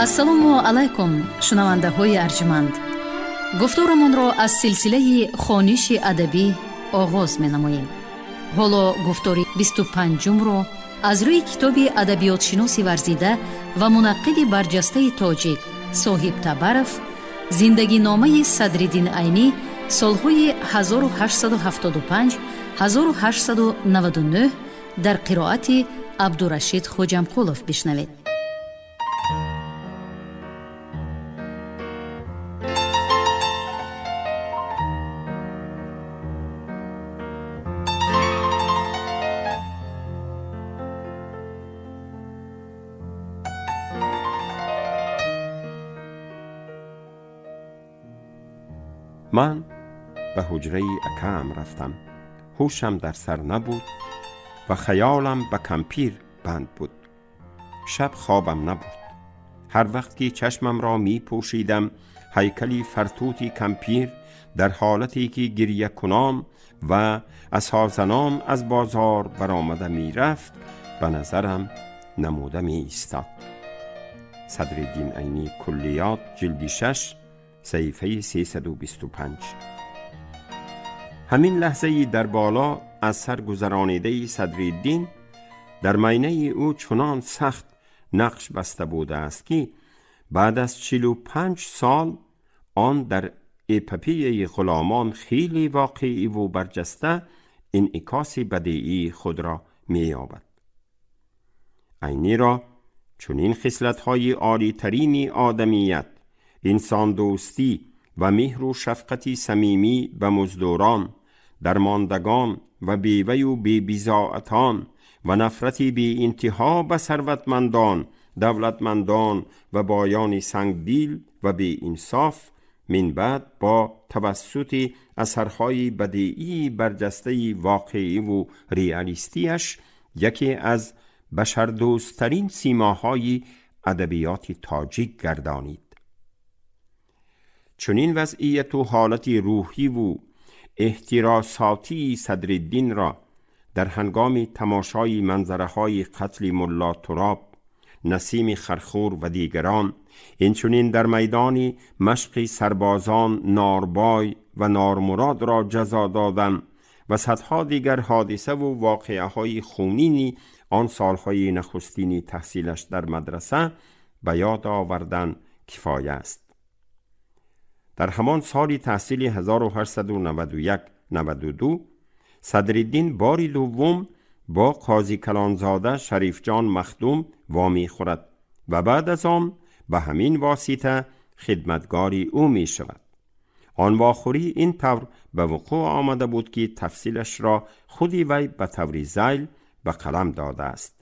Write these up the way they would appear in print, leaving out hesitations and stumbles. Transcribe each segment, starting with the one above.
Ассалому алайкум, шунавандаҳои арҷманд. Гуфторамонро аз силсилаи хониши адабӣ оғоз менамоем. Ҳоло гуфтори 25-умро аз рӯи китоби адабиётшиноси варзида ва мунаққиди барҷастаи тоҷик Соҳиб Табаров «Зиндагиномаи Садриддин Айнӣ солҳои 1875-1899» дар қироати Абдурашид Хоҷамқулов бишнавед. Ман ба ҳуҷраи акаам рафтам. Ҳушам дар сар набуд ва хаёлам ба кампир банд буд. Шаб хобам набурд. Ҳар вақт ки чашмамро мепӯшидам, ҳайкали фартути кампир дар ҳолате ки гирьякунон ва асозанон аз бозор баромада мерафт, ба назарам намуда меистод. Садриддин Айнӣ, «Куллиёт», ҷилди 6, саҳифаи 325. Ҳамин лаҳзаи дар боло аз сар гузаронидаи Садриддин дар майнаи ӯ чунон сахт нақш баста будааст, ки баъд аз 45 сол он дар эпопеяи «Ғуломон» хеле воқеиву барҷаста инъикоси бадеии худро меёбад. Айниро чунин хислатҳои олитарини одамият, инсондӯстӣ ва меҳру шафқати самимӣ ба муздурон, дармондагон ва беваю бебизоатон ва нафрати беинтиҳо ба сарватмандон, давлатмандон ва боёни сангдил ва беинсоф минбаъд бо тавассути асарҳои бадеии барҷастаи воқеиву реалистияш яке аз башардӯсттарин симоҳои адабиёти тоҷик гардонид. Чунин вазъияту ҳолати рӯҳиву эҳтиросотии Садриддинро дар ҳангоми тамошои манзараҳои қатли Мулло Туроб, Насими Хархур ва дигарон, инчунин дар майдони машқи сарбозон Норбой ва Нормуродро ҷазо додан ва садҳо дигар ҳодисаву воқеаҳои хунини он солҳои нахустини таҳсилаш дар мадраса ба ёд овардан кифоя аст. Дар ҳамон соли таҳсили 1891-92 Садриддин бори дуввум бо қози калонзода Шарифҷон Махдум вомехӯрад ва баъд аз он ба ҳамин восита хидматгори ӯ мешавад. Он вохӯрӣ ин тавр ба вуқӯъ омада буд, ки тафсилашро худи вай ба таври зайл ба қалам додааст.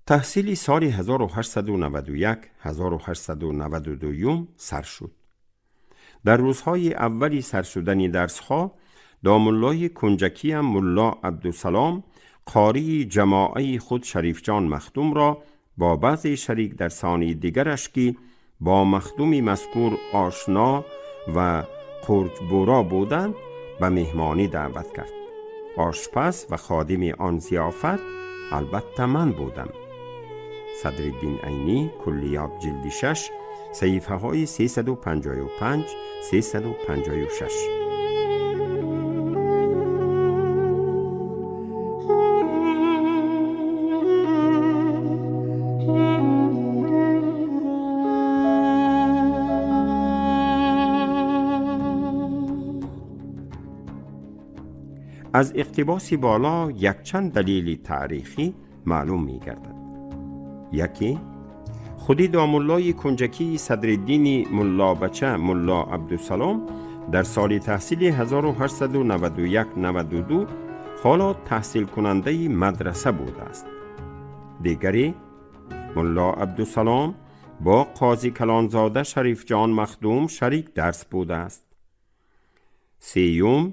Таҳсили соли 1891-1892 сар шуд. Дар рӯзҳои аввали сар шудани дарсҳо домуллои кунҷакиям Мулло Абдусалом қории ҷамоаи худ Шарифҷон Махдумро бо баъзе шарикдарсони дигараш, ки бо махдуми мазкур ошно ва қурҷбуро буданд, ба меҳмонӣ даъват кард. Ошпаз ва ходими он зиёфат албатта ман будам. Садриддин Айнӣ, «Куллиёт», ҷилди 6, саҳифаҳои 355, 356. Аз иқтибоси боло якчанд далели таърихӣ маълум мегардад. Яке, худи домуллои кунҷакии Садриддини Муллобача Мулло Абдусалом дар соли таҳсили 1891-92 ҳоло таҳсилкунандаи мадраса будааст. Дигаре, Мулло Абдусалом бо қози калонзода Шарифҷон Махдум шарик дарс будааст. Сеюм,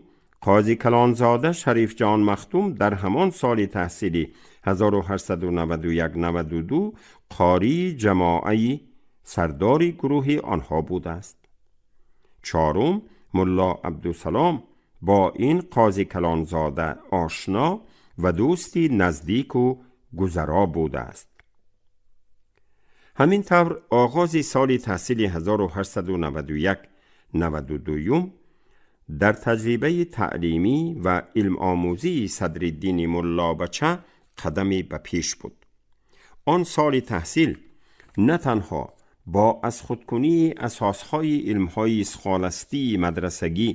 қози калонзода Шарифҷон Махдум дар ҳамон соли таҳсили 1891-92 қории ҷамоаи сардори гурӯҳи онҳо будааст. Чорум, Мулло Абдусалом бо ин қози калонзода ошно ва дӯсти наздику гузаро будааст. Ҳамин тавр, оғози соли таҳсили 1891-92 дар таҷрибаи таълимӣ ва илмомӯзии Садриддини Муллобача қадаме ба пеш буд. Он соли таҳсил на танҳо бо аз худкунии асосҳои илмҳои схоластии мадрасагӣ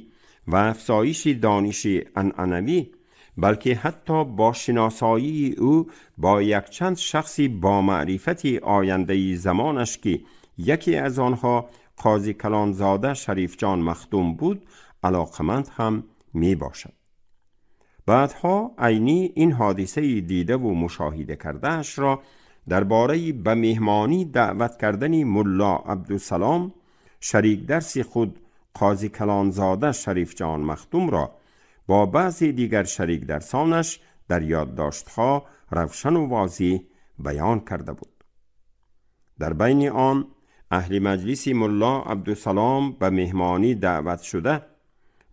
ва афзоиши дониши анъанавӣ, балки ҳатто бо шиносоии ӯ бо якчанд шахси бомаърифати ояндаи замонаш, ки яке аз онҳо Қози Калонзода Шарифҷон Махдум буд, алоқаманд ҳам мебошад. Баъдҳо Айнӣ ин ҳодисаи дидаву мушоҳида кардаашро дар бораи ба меҳмонӣ даъват кардани Мулло Абдусалом шарикдарси худ Қози Калонзода Шарифҷон Махдумро бо баъзе дигар шарикдарсонаш дар ёддоштҳо равшану возеҳ баён карда буд. Дар байни он аҳли маҷлиси Мулло Абдусалом ба меҳмонӣ даъват шуда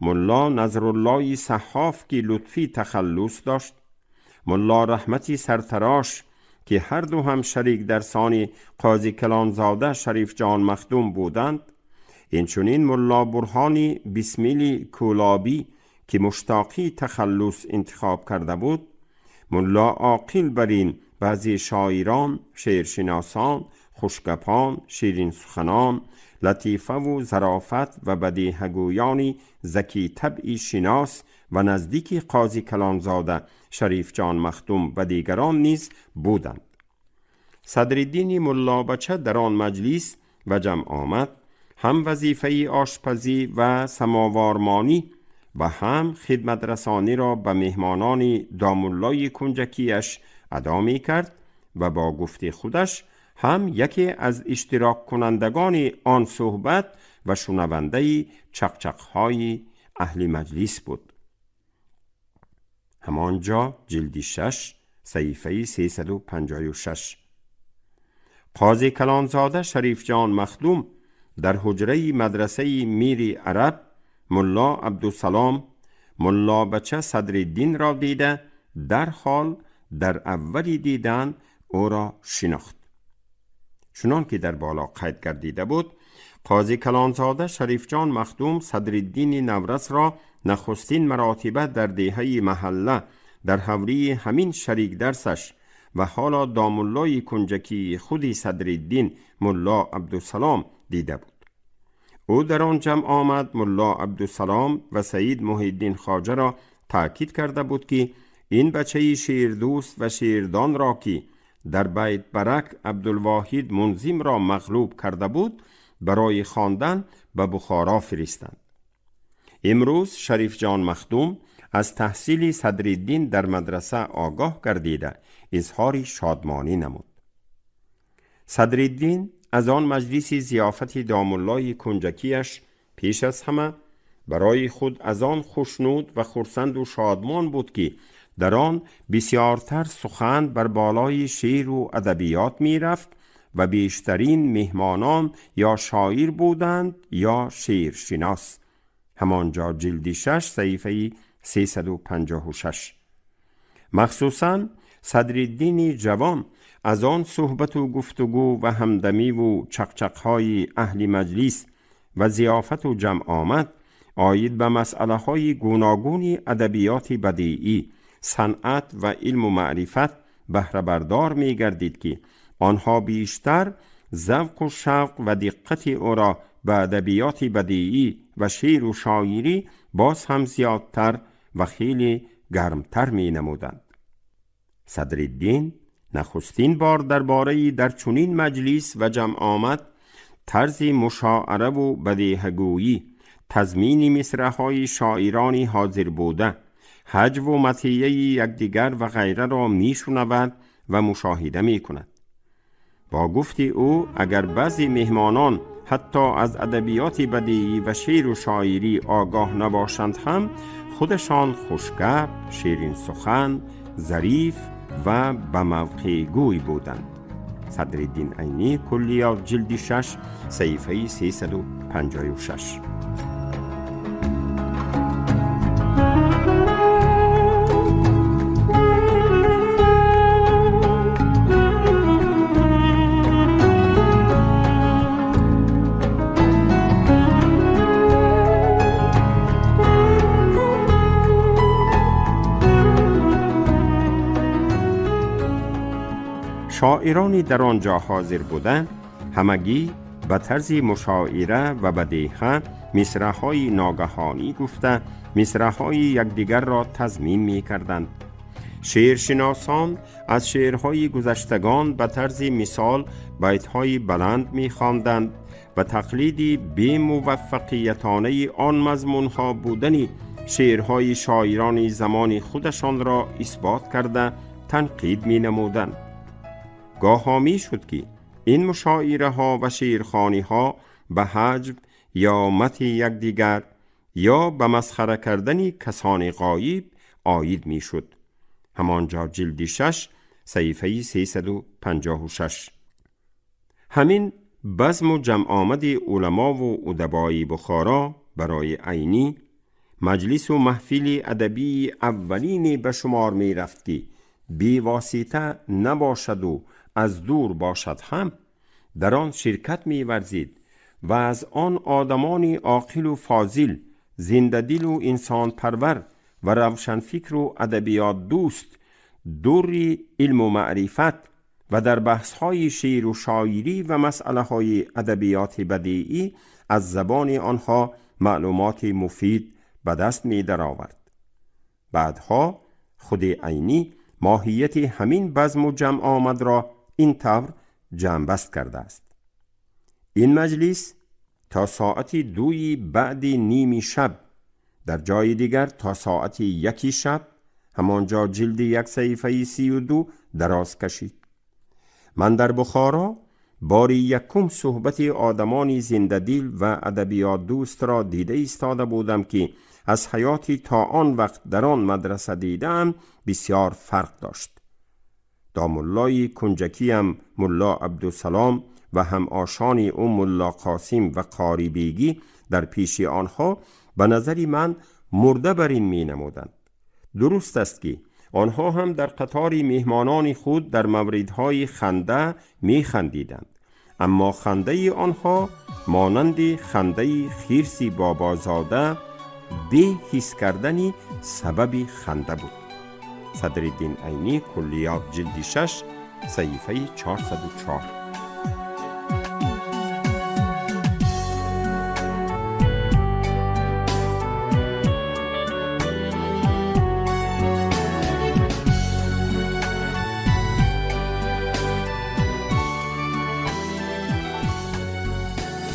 Мулло Назруллои Саҳҳоф, ки Лутфӣ тахаллус дошт, Мулло Раҳмати Сартарош, ки ҳарду ҳам шарикдарсони Қози Калонзода Шарифҷон Махдум буданд, инчунин Мулло Бурҳони Бисмили Кӯлобӣ, ки Муштоқӣ тахаллус интихоб карда буд, Мулло Оқил бар ин баъзе шоирон, шеършиносон, хушгапон, ширинсуханон, латифаву зарофат ва бадеҳагӯёни закитабъи шинос ва наздики Қози Калонзода Шарифҷон Махдум ва дигарон низ буданд. Садриддини Муллобача дар он маҷлис ва ҷамъ омад ҳам вазифаи ошпазӣ ва самовармонӣ ва ҳам хидматрасониро ба меҳмонони домуллои кунҷакиаш адо мекард ва бо гуфти худаш ҳам яке аз иштироккунандагони он суҳбат ва шунавандаи чақчақҳои аҳли маҷлис буд. Ҳамон ҷо, ҷилди 6, саҳифаи 356. Қози Калонзода Шарифҷон Махдум дар ҳуҷраи мадрасаи Мири Араб Мулло Абдусалом Муллобача Садриддинро дида, дарҳол дар аввали дидан ӯро шинохт. Чунон ки дар боло қайд гардида буд, Қози Калонзода Шарифҷон Махдум Садриддини наврасро нахустин маротиба дар деҳаи маҳалла дар ҳавлии ҳамин шарикдарсаш ва ҳоло домуллои кунҷакии худи Садриддин Мулло Абдусалом дида буд. Ӯ дар он ҷамъ омад Мулло Абдусалом ва Саид Муҳиддин Хоҷаро таъкид карда буд, ки ин бачаи шеърдӯст ва шеърдонро, ки дар Байтбарак Абдулвоҳид Мунзимро мағлуб карда буд, барои хондан ба Бухоро фиристанд. Имрӯз Шарифҷон Махдум аз таҳсили Садриддин дар мадраса огоҳ гардида, изҳори шодмонӣ намуд. Садриддин аз он маҷлиси зиёфати домуллои кунҷакиаш пеш аз ҳама барои худ аз он хушнуд ва хурсанду шодмон буд, ки дар он бисёртар сухан бар болои шеъру адабиёт мерафт ва бештарин меҳмонон ё шоир буданд, ё шеършинос. Ҳамон ҷо, ҷилди 6, саҳифаи 356. Махсусан Садриддини ҷавон аз он суҳбату гуфтугӯ ва ҳамдамиву чақчақҳои аҳли маҷлис ва зиёфату ҷамъ омад оид ба масъалаҳои гуногуни адабиёти бадиӣ, санъат ва илму маърифат баҳрабардор мегардид, ки онҳо бештар завқу шавқ ва диққати ӯро ба адабиёти бадиӣ ва шеъру шоирӣ боз ҳам зиёдтар ва хеле гармтар менамуданд. Садриддин нахустин бор дар бораи дар чунин маҷлис ва ҷамъ омад тарзи мушоараву бадеҳагӯӣ, тазмини мисраҳои шоирони ҳозирбуда, ҳаҷву матияи якдигар ва ғайраро мешунавад ва мушоҳида мекунад. Бо гуфти ӯ, агар баъзе меҳмонон ҳатто аз адабиёти бадиӣ ва шеъру шоирӣ огоҳ набошанд ҳам, худашон хушгап, ширинсухан, зариф ва ба мавқеъгӯй буданд. Садриддин Айнӣ, Куллиёт, ҷилди 6, саҳифаи 356. Шоирони дар он ҷо ҳозир буда ҳамагӣ ба тарзи мушоира ва бадеҳа мисраҳои ногаҳонӣ гуфта, мисраҳои якдигарро тазмин мекарданд. Шеършиносон аз шеърҳои гузаштагон ба тарзи мисол байтҳои баланд мехонданд ва тақлиди бемуваффақиятонаи он мазмунҳо будани шеърҳои шоирони замони худашонро исбот карда танқид менамуданд. Гоҳо мешуд, ки ин мушоираҳо ва шеърхониҳо ба ҳаҷв ё мати якдигар ё ба масхара кардани касони ғоиб оид мешуд. Ҳамонҷо ҷилди 6, саҳифаи 356. Ҳамин базму ҷамъомади уламову удабои Бухоро барои Айнӣ маҷлису маҳфили адабии аввалине ба шумор мерафт, ки бевосита набошаду аз дур бошад ҳам, дар он ширкат меварзид ва аз он одамони оқилу фозил, зиндадилу инсонпарвар ва равшанфикру адабиётдӯст, дури илму маърифат ва дар баҳсҳои шеъру шоирӣ ва масъалаҳои адабиёти бадеӣ аз забони онҳо маълумоти муфид ба даст медаровард. Баъдҳо худи Айнӣ моҳияти ҳамин базму ҷамъомадро ин тавр ҷамъбаст кардааст: ин маҷлис то соати 2 баъди ними шаб, дар ҷои дигар то соати 1 шаб, ҳамонҷо ҷилди 1, саҳифаи 32, дароз кашид. Ман дар Бухоро бори якум суҳбати одамони зиндадил ва адабиётдӯстро дида истода будам, ки аз ҳаёти то он вақт дар он мадраса дидаам бисёр фарқ дошт. Домуллои кунҷакиям Мулло Абдусалом ва ҳамошони ӯ Мулло Қосим ва Қорибегӣ дар пеши онҳо ба назари ман мурда бар ин менамуданд. Дуруст аст, ки онҳо ҳам дар қатори меҳмонони худ дар мавридҳои ханда механдиданд, аммо хандаи онҳо монанди хандаи хирси бобозода бе ҳис кардани сабаби ханда буд. Садриддин Айнӣ, Куллиёт, ҷилди 6, саҳифаи 404.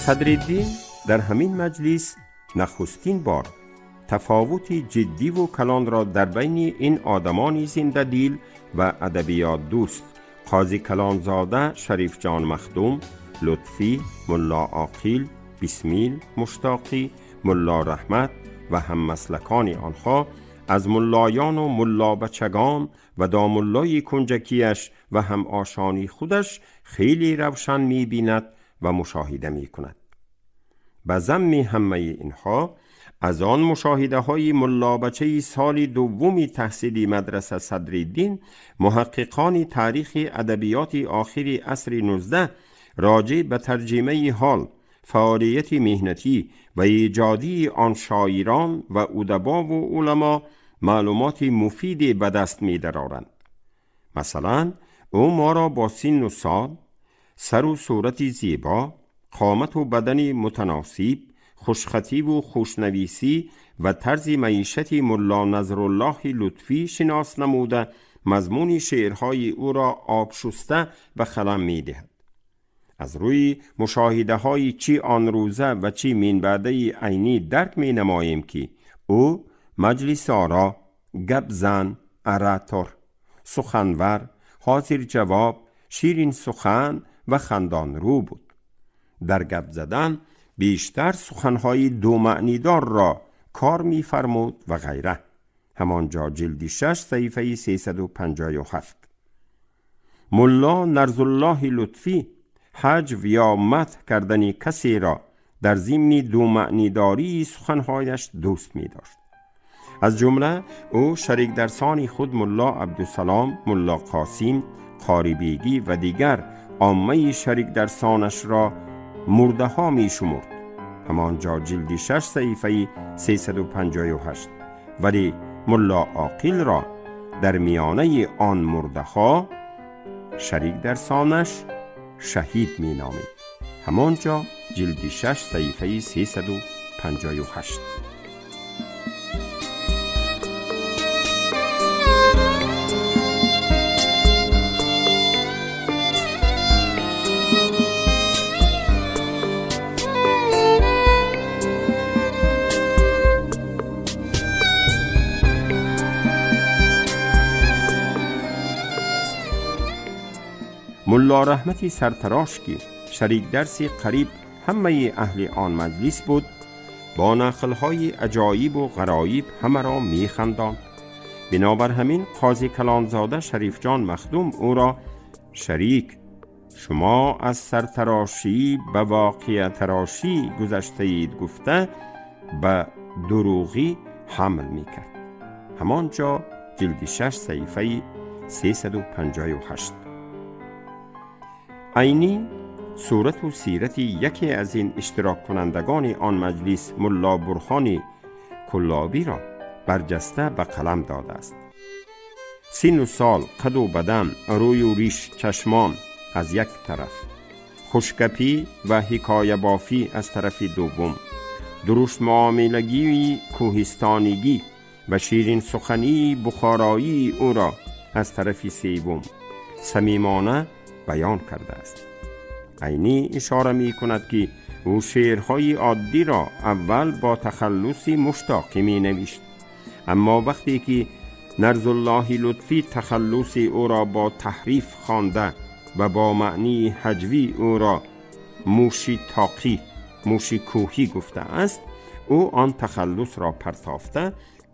Садриддин дар ҳамин маҷлис нахустин бор тафовути ҷиддиву калонро дар байни ин одамони зиндадил ва адабиётдӯст Қози Калонзода, Шарифҷон Махдум, Лутфӣ, Мулло Оқил, Бисмил Муштоқӣ, Мулло Раҳмат ва ҳаммаслакони онҳо аз муллоёну муллобачагон ва домуллои кунҷакияш ва ҳамошони худаш хеле равшан мебинад ва мушоҳида мекунад. Ба замми ҳамаи инҳо аз он мушоҳидаҳои муллобачаи соли дуввуми таҳсили мадраса Садриддин муҳаққиқони таърихи адабиёти охири асри 19 роҷеъ ба тарҷимаи ҳол, фаъолияти меҳнатӣ ва эҷодии он шоирон ва удабову уламо маълумоти муфиде ба даст медароранд. Масалан, ӯ моро бо синну сол, сару сурати зебо, қомату бадани мутаносиб, хушхативу хушнависӣ ва тарзи маишати Мулло Назруллоҳи Лутфӣ шинос намуда, мазмуни шеърҳои ӯро обшуста ба қалам медиҳад. Аз рӯи мушоҳидаҳои чӣ он рӯза ва чӣ минбаъдаи Айнӣ дарк менамоем, ки ӯ маҷлисоро, гапзан, оратор, суханвар, ҳозирҷавоб, ширинсухан ва хандонрӯ буд. Дар гап задан бештар суханҳои думаънидорро кор мефармуд ва ғайра. Ҳамонҷо ҷилди 6, саҳифаи 357. Мулло Нарзуллоҳи Лутфӣ ҳаҷв ё мадҳ кардани касеро дар зимни думаънидории суханҳояш дӯст медошт. Аз ҷумла ӯ шарикдарсони худ Мулло Абдусалом, Мулло Қосим, Қорибегӣ ва дигар оммаи шарикдарсонашро мурдаҳо мешумурд. Ҳамонҷо ҷилди 6, саҳифаи 358. Вале Мулло Оқилро дар миёнаи он мурдаҳо шарик дарсонаш шаҳид меномид. Ҳамон ҷо ҷилди 6 саҳифаи 358. Мулло Раҳмати сартарош, ки шарик дарси қариб ҳамаи аҳли он маҷлис буд, бо нақлҳои аҷоибу ғароиб ҳамаро механдонд. Бинобар ҳамин қози Калонзода Шарифҷон Махдум ӯро «Шарик, шумо аз сартарошӣ ба воқеатарошӣ гузаштаед» гуфта, ба дурӯғӣ ҳамл мекард. Ҳамон ҷо ҷилди 6 саҳифаи 358. Айнӣ сурату сирати яке аз ин иштироккунандагони он маҷлис, Мулло Бурҳони Куллобиро барҷаста ба қалам додааст. Сину сол, қаду бадан, рӯю риш, чашмон аз як тараф, хушгапӣ ва ҳикоябофӣ аз тарафи дуввум, дуруштмуомилагии кӯҳистонигӣ ва ширинсухании бухороии ӯро аз тарафи севум самимона баён кардааст. Айнӣ ишора мекунад, ки ӯ шеърҳои оддиро аввал бо тахаллуси Муштоқӣ менавишт, аммо вақте ки Нарзуллоҳи Лутфӣ тахаллуси ӯро бо таҳриф хонда ва бо маънии ҳаҷвӣ ӯро Муши Тоқӣ, Муши Кӯҳӣ гуфтааст, ӯ он тахаллусро партофта,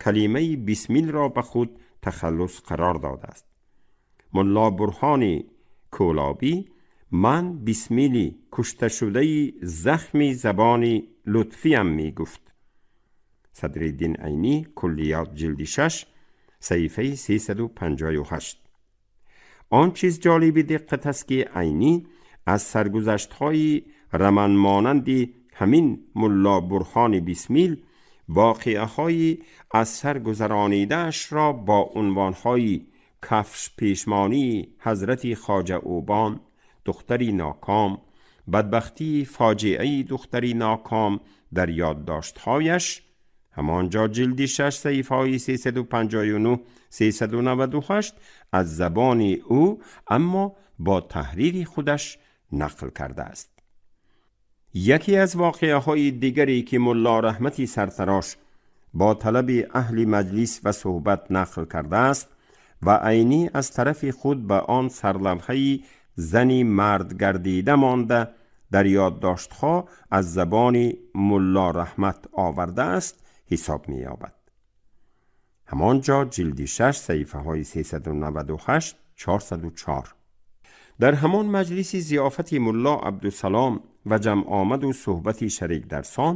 калимаи Бисмилро ба худ тахаллус қарор додааст. Мулло Бурҳони Кӯлобӣ «Ман Бисмили кушташудаи захми забони Лутфиям» мегуфт. Садриддин Айнӣ, Куллиёт, ҷилди 6 саҳифаи 358. Он чиз ҷолиби диққат аст, ки Айнӣ аз саргузаштҳои раманмонанди ҳамин Мулло Бурҳони Бисмил воқеаҳои аз сар гузаронидаашро бо унвонҳои кафшпешмонии ҳазрати Хоҷа Ӯбон, духтари ноком, бадбахтии фоҷиаи духтари ноком дар ёддоштҳояш, ҳамон ҷо ҷилди 6 саҳифаҳои 359, 398, аз забони ӯ, аммо бо таҳрири худаш нақл кардааст. Яке аз воқеаҳои дигаре, ки Мулло Раҳмати сартарош бо талаби аҳли маҷлис ва суҳбат нақл кардааст ва Айнӣ аз тарафи худ ба он сарлавҳаи зани мардгардида монда, дар ёддоштҳо аз забони Мулло Раҳмат овардааст, ҳисоб меёбад. Ҳамон ҷо ҷилди 6 саҳифаҳои 398, 404. Дар ҳамон маҷлиси зиёфати Мулло Абдусалом ва ҷамъомаду суҳбати шарикдарсон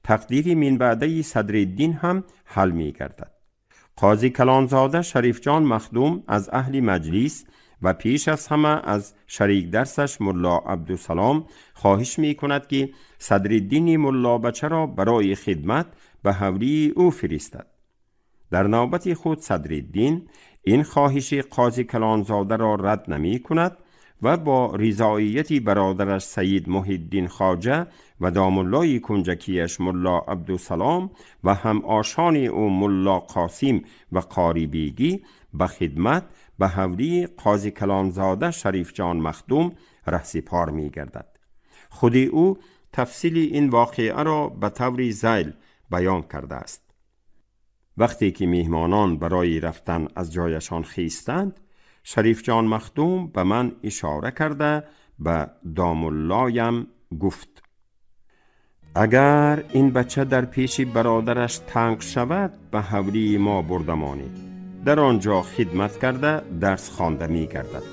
тақдири минбаъдаи Садриддин ҳам ҳал мегардад. Қози Калонзода Шарифҷон Махдум аз аҳли маҷлис ва пеш аз ҳама аз шарикдарсаш Мулло Абдусалом хоҳиш мекунад, ки Садриддини муллобачаро барои хидмат ба ҳавлии ӯ фиристад. Дар навбати худ Садриддин ин хоҳиши қози Калонзодаро рад намекунад ва бо ризоияти бародараш Саид Муҳиддин Хоҷа ва домуллои кунҷакияш Мулло Абдусалом ва ҳамошони ӯ Мулло Қосим ва Қорибегӣ ба хидмат ба ҳавлии қози Калонзода Шарифҷон Махдум раҳсипор мегардад. Худи ӯ тафсили ин воқеаро ба таври зайл баён кардааст. Вақте ки меҳмонон барои рафтан аз ҷояшон хистанд, Шарифҷон Махдум ба ман ишора карда, ба домуллоям гуфт: «Агар ин бача дар пеши бародараш танг шавад, ба ҳавлии мо бурда монед, дар он ҷо хидмат карда, дарс хонда мегардад».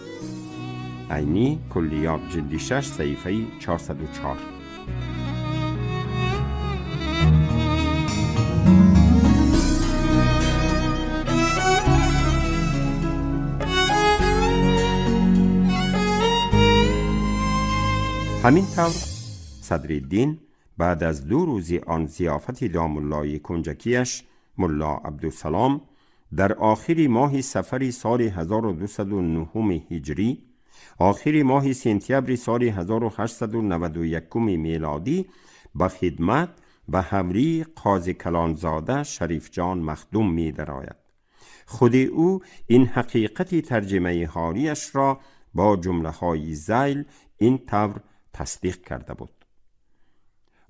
Айнӣ, Куллиёт, ҷилди 6 саҳифаи 404. Ҳамин тавр Садриддин баъд аз 2 рӯзи он зиёфати домуллои кунҷакияш Мулло Абдусалом, дар охири моҳи сафари соли 1209 ҳиҷрӣ Охири моҳи сентябри соли 1891 мелодӣ ба хидмат ба ҳавлии Қозикалонзода Шарифҷон Махдум медарояд. Худи ӯ ин ҳақиқати тарҷимаи ҳолиашро бо ҷумлаҳои зайл ин тавр тасдиқ карда буд.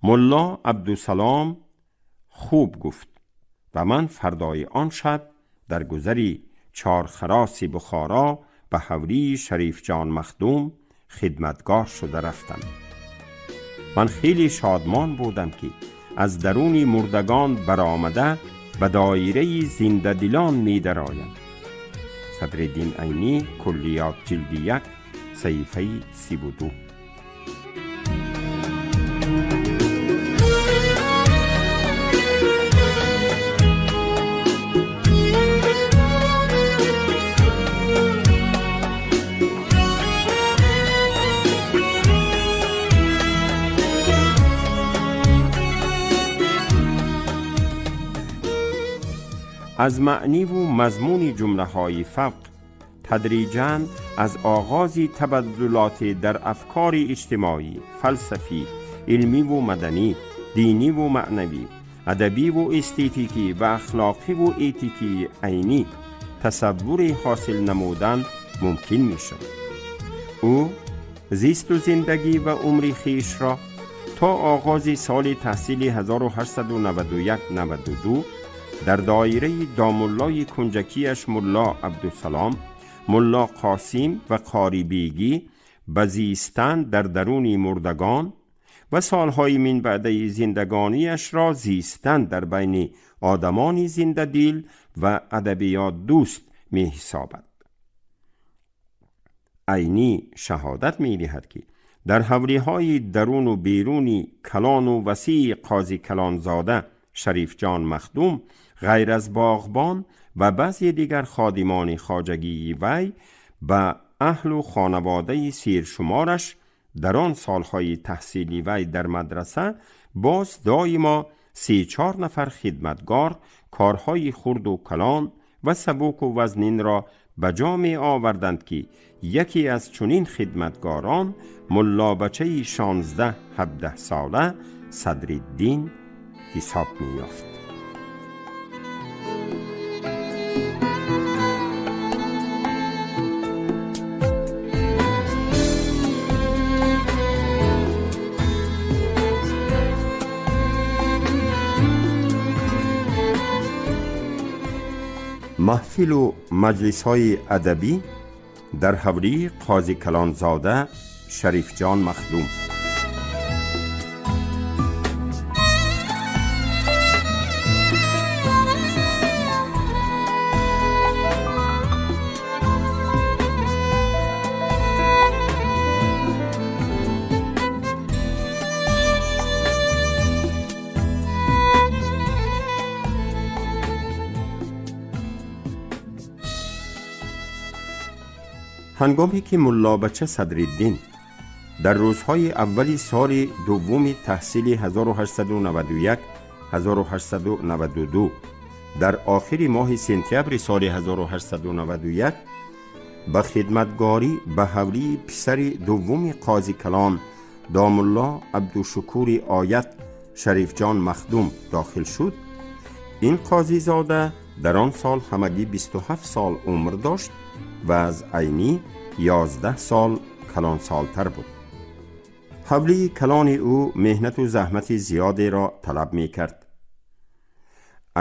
Мулло Абдусалом хуб гуфт ва ман фардои он шаб дар гузари Чорхароси Бухоро ба ҳавлии Шарифҷон Махдум хидматгор шуда рафтам. Ман хеле шодмон будам, ки аз даруни мурдагон баромада ба доираи зиндадилон медароям. Садриддин Айнӣ, Куллиёт, ҷилди 1, саҳифаи 32. Аз маъниву мазмуни ҷумлаҳои фавқ тадриҷан аз оғози табаддулоти дар афкори иҷтимоӣ, фалсафӣ, илмиву маданӣ, диниву маънавӣ, адабиву эстетикӣ ва ахлоқиву этикии Айнӣ тасаввуре ҳосил намудан мумкин мешавад. Ӯ зисту зиндагӣ ва умри хешро то оғози соли таҳсили 1891-92 дар доираи домуллои кунҷакияш Мулло Абдусалом, Мулло Қосим ва Қорибегӣ ба зистан дар даруни мурдагон ва солҳои минбаъдаи зиндагониашро зистан дар байни одамони зиндадил ва адабиётдӯст меҳисобад. Айнӣ шаҳодат медиҳад, ки дар ҳавлиҳои даруну беруни калону васеи Қозикалонзода Шарифҷон Махдум ғайр аз боғбон ва баъзе дигар ходимони хоҷагии вай ба аҳлу хонаводаи сершумораш дар он солҳои таҳсили вай дар мадраса боз доимо 3-4 нафар хидматгор корҳои хурду калон ва сабуку вазнинро ба ҷо меоварданд, ки яке аз чунин хидматгорон муллобачаи 16-17 сола Садриддин ҳисоб меёфт. Маҳфилу маҷлисҳои адабӣ дар ҳавлии Қозикалонзода Шарифҷон Махдум. Ҳангоме ки Муллобача Садриддин дар рӯзҳои аввали соли дуввуми таҳсили 1891-1892 дар охири моҳи сентябри соли 1891 ба хидматгорӣ ба ҳавлии писари дуввуми Қозикалон домулло Абдушукури Оят Шарифҷон Махдум дохил шуд, ин қозизода дар он сол ҳамагӣ 27 сол умр дошт ва аз Айнӣ 11 сол калонсолтар буд. Ҳавлии калони ӯ меҳнату заҳмати зиёдеро талаб мекард.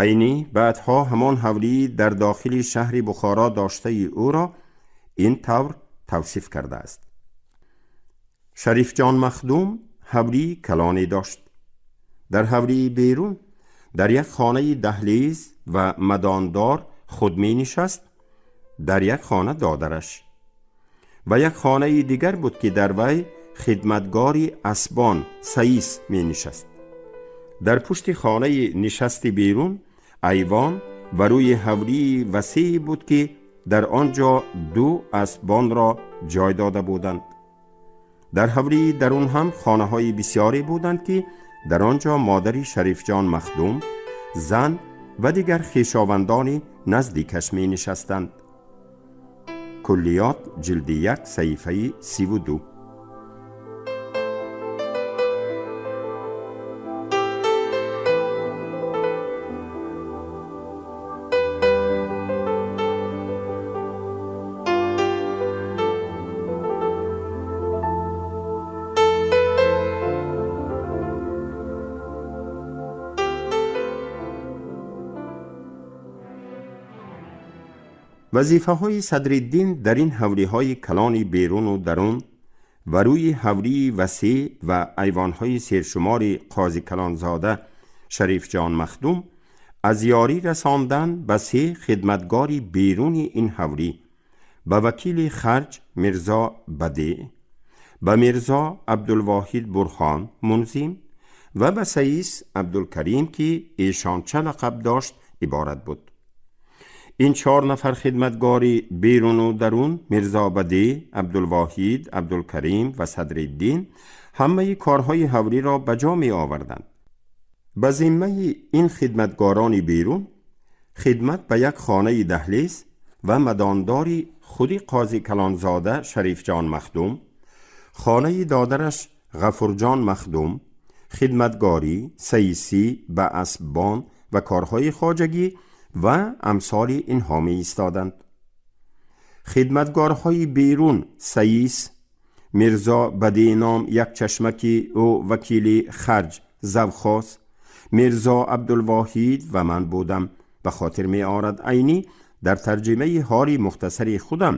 Айнӣ баъдҳо ҳамон ҳавлии дар дохили шаҳри Бухоро доштаи ӯро ин тавр тавсиф кардааст. Шарифҷон Махдум ҳавлии калоне дошт. Дар ҳавлии берун дар як хонаи даҳлиз ва мадондор худ менишаст, дар як хона додараш ва як хонаи дигар буд, ки дар вай хидматгори асбон саис менишаст. Дар пушти хонаи нишасти берун айвон ва рӯи ҳавлии васее буд, ки дар он ҷо ду асбонро ҷой дода буданд. Дар ҳавлии дарун ҳам хонаҳои бисёре буданд, ки дар он ҷо модари Шарифҷон Махдум, зан ва дигар хешовандони наздикаш менишастанд. Куллиёт, ҷилди 1, саҳифаи 32. Вазифаҳои Садриддин дар ин ҳавлиҳои калони беруну дарун ва рӯи ҳавлии васеъ ва айвонҳои сершумори Қози Калонзода Шарифҷон Махдум аз ёрӣ расондан ба се хидматгори беруни ин ҳавлӣ, ба вакили харҷ Мирзо Бадеъ, ба Мирзо Абдулвоҳид Бурхон мунзим ва ба саис Абдулкарим, ки эшонча лақаб дошт, иборат буд. Ин чор нафар хидматгори беруну дарун, Мирзо Бадеъ, Абдулвоҳид, Абдулкарим ва Садриддин, ҳамаи корҳои ҳавлиро ба ҷо меоварданд. Ба зиммаи ин хидматгорони берун хидмат ба як хонаи даҳлез ва мадондори худи Қози Калонзода Шарифҷон Махдум, хонаи додараш Ғафурҷон Махдум, хидматгорӣ, саисӣ ба асббон ва корҳои хоҷагӣ ва амсоли инҳо меистоданд. Хидматгорҳои берун саис Мирзо Бадеъном як чашмаки ӯ вакили харҷ завхоз, Мирзо Абдулвоҳид ва ман будам. Ба хотир меорад Айнӣ дар тарҷимаи ҳоли мухтасари худам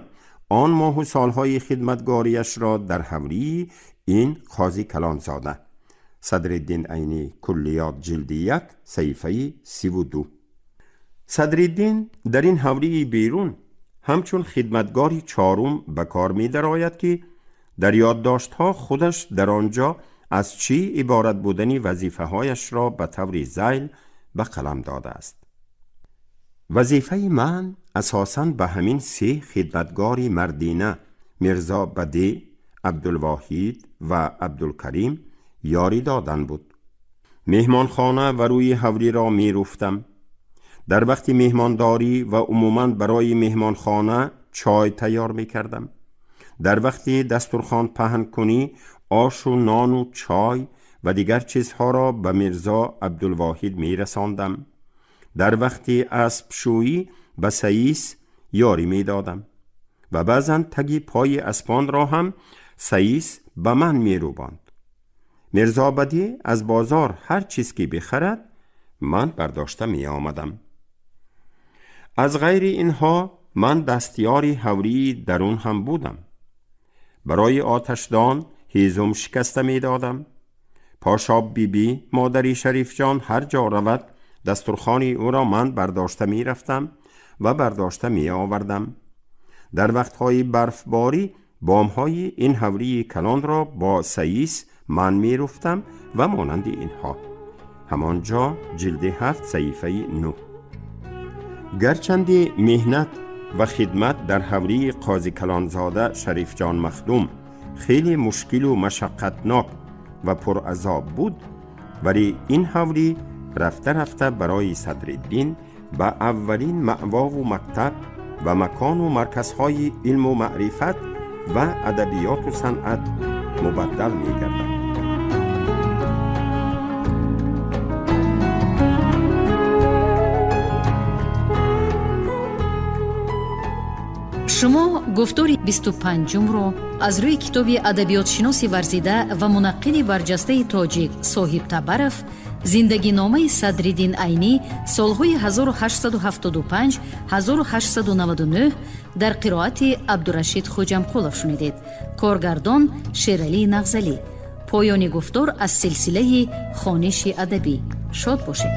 он моҳу солҳои хидматгориашро дар ҳавлии ин Қози Калонзода. Садриддин Айнӣ, Куллиёт, ҷилди 1, саҳифаи 32. Садриддин дар ин ҳавлии берун ҳамчун хидматгори чорум ба кор медарояд, ки дар ёддоштҳо худаш дар он ҷо аз чӣ иборат будани вазифаҳояшро ба таври зайл ба қалам додааст. Вазифаи ман асосан ба ҳамин се хидматгори мардина, Мирзо Бадеъ, Абдулвоҳид ва Абдулкарим, ёрӣ додан буд. Меҳмонхона ва рӯи ҳавлиро меруфтам. Дар вақти меҳмондорӣ ва умуман барои меҳмонхона чой тайёр мекардам. Дар вақти дастурхон паҳнкунӣ ошу нону чой ва дигар чизҳоро ба Мирзо Абдулвоҳид мерасондам. Дар вақти аспшӯӣ ба саис ёрӣ медодам ва баъзан таги пои аспонро ҳам саис ба ман мерӯбонд. Мирзо Бадеъ аз бозор ҳар чиз ки бихарад, ман бардошта меомадам. Аз ғайри инҳо ман дастёри ҳавлии дарун ҳам будам. Барои оташдон ҳезум шикаста медодам. Пошоб бибӣ, модари Шарифҷон, ҳар ҷо равад, дастурхони ӯро ман бардошта мерафтам ва бардошта меовардам. Дар вақтҳои барфборӣ бомҳои ин ҳавлии калонро бо саис ман меруфтам ва монанди инҳо. Ҳамон ҷо, ҷилди 7, саҳифаи 9. Гарчанде меҳнат ва хидмат дар ҳавлии Қози Калонзода Шарифҷон Махдум хеле мушкилу машаққатнок ва пуразоб буд, вале ин ҳавлӣ рафта рафта барои Садриддин ба аввалин маъвову мактаб ва макону марказҳои илму маърифат ва адабиёту санъат мубаддал мегардад. Шумо гуфтори 25-умро аз рӯи китоби адабиётшиноси варзида ва мунаққиди барҷастаи тоҷик Соҳиб Табаров «Зиндагиномаи Садриддин Айнӣ солҳои 1875-1899» дар қироати Абдурашид Хоҷамқулов шунидед. Коргардон Шералӣ Нағзалӣ. Поёни гуфтор аз силсилаи хониши адабӣ. Шод бошед.